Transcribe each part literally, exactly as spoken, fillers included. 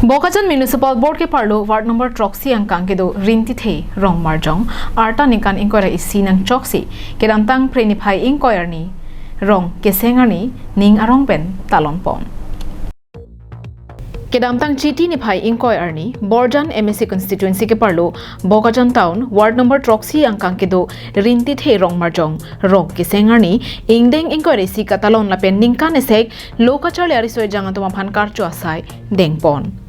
Bokajan Municipal Board keparlo ward number throksi angkang kedo Rintithe Rongmarjong arta ningkan ingkoi ra isi nangchoksi kedamtang Phre niphai ingkoi arni rong keseng arni ning arong pen talon pon. Kedamtang Chiti niphai ingkoi arni Borjan M A C constituency keparlo Bokajan Town ward number throksi angkang kedo Rintithe Rongmarjong rong keseng arni ingdeng ingkoi ra isi katalon lapen ningkan esek lo kacharli ariso ejang atum aphan karcho asai dengpon.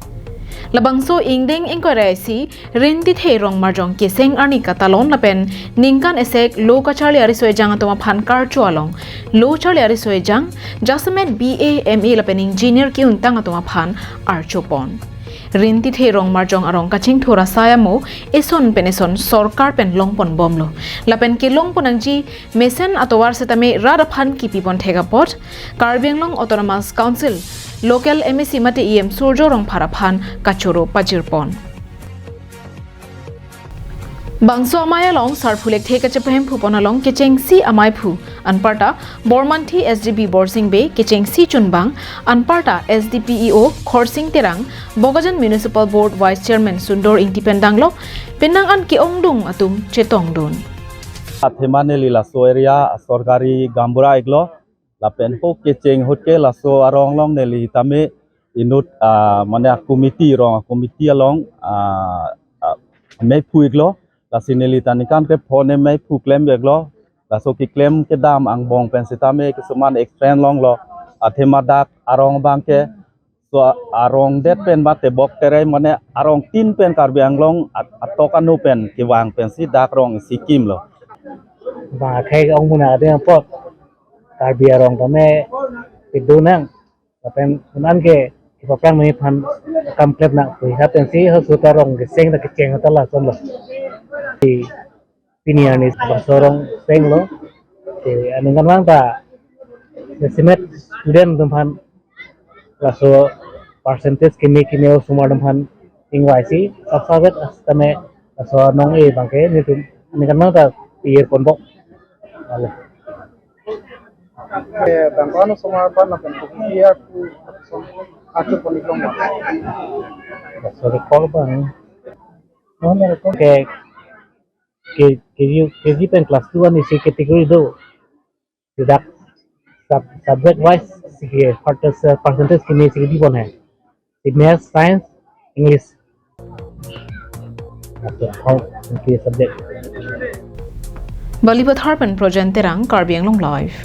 Labangso ingdeng ingkoi ra isi Rintithe Rongmarjong keseng arni katalon lapen ningkan esek lo kacharli ariso ejang atum aphan karcho along lo charli ariso ejang jasemet B A, M A lapen engineer ki-untang atum aphan archopon. Rintithe Rongmarjong arong kachingthur asai amo eson pen eson sorkar pen longpon bomlo. Lapen kelongpon nangji mesen atovar setame rat aphan kipipon thek apot Karbi Anglong Autonomous Council local M A C mate E M Surjo Rongphar aphan kachoro pajirpon. Bangso amei along sarphu lekthe kachepahem phupon along kechengsi amei phu anparta Bormanthi S D P Borsing Bey, kechengsi chunbang anparta S D P E O Khorsing Terang, Bokajan Municipal Board Vice Chairman Sundor Ingti pen danglok penang an ke-ongdung atum chetongdun. Athema neli laso area sorkari gaonbura iklo lapen ho kecheng ahut ke laso arong along neli tame inut ah, mane committee rong committee along ah, ah, mei phu iklo, lasi neli ta ningkan kre phone mei phu klem iklo, laso keklem kedam angbong pen setame kesuman extend longlo, athema dak arong abang ke so arong det pen mate bok terai mane arong tin pen Karbi Anglong at- atok anu pen kevang pensi dak rong isi kimlo. Bang akhei ong muna adeng apot Karbi arong tame pidunang lapen unan ke kipaprang mei phan kam klep nang pui ha pensi ho suta rong keseng ta kecheng ta lasonlo. Di pini arni bangso rong senglo. Ke aningkan lang ta jasemet student atum aphan laso percentage kimi kimi osomar atum aphan ingvaisi sapsavet setame laso nong-e abang ke nelitum aningkan lang ta pir ponbok. Alo. Eh, bang kono osomar aphan lapen kopi ya ku atum atum pon iklong ma. Sorry, call bang. Oh, mere ko ke ke ke K G pen class two an isi category do. Tidak sub subject wise sigi percentage kimi sigi di pon hai. Di maths, science, English. After all, three subject. Balipathar pen Projen Terang, Karbi Anglong Live.